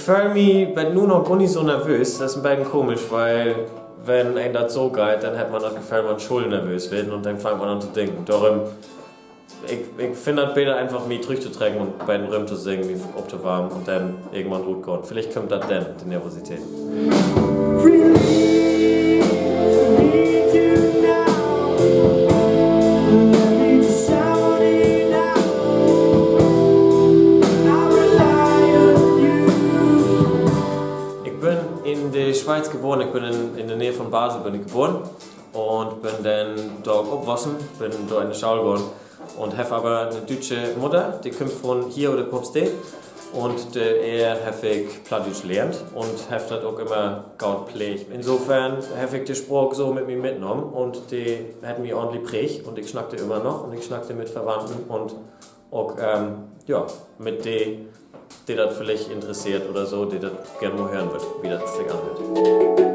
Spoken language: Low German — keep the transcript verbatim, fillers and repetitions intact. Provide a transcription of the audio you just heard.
Föhl mi bet nu noch gor nich so nervöös. Dat is en beten komisch, weil wenn een dat so geiht, denn hett man dat Geföhl, man schull nervöös weern un denn fangt man an to denken. Dorüm, ik, ik finn dat beter, eenfach mi trüchtotrecken un beten rümtosingen, mi optowarmen un denn irgendwann rutgahn. Villicht kümmt dat denn, de Nervosität. Ik bün in de Schweiz geboren, ik bün in, in de Neeg vun Basel bün ik geboren un bün denn dor ok opwussen, bün dor in de School gahn un heff aver 'ne düütsche Mudder, de kümmt vun hier ut de Probstee. Un, äh, ehr heff ik Plattdüütsch lehrt un heff dat ok ümmer goot pleegt. Insofern heff ik de Spraak so mit mi mitnahmen un de hett mi ordentlich präägt un ik snack de ümmer noch un ik snack de mit Verwandten un ok, ähm, ja, mit de, de dat villicht interesseert oder so, de dat geern mal hören wüllt, wo dat sik anhöört.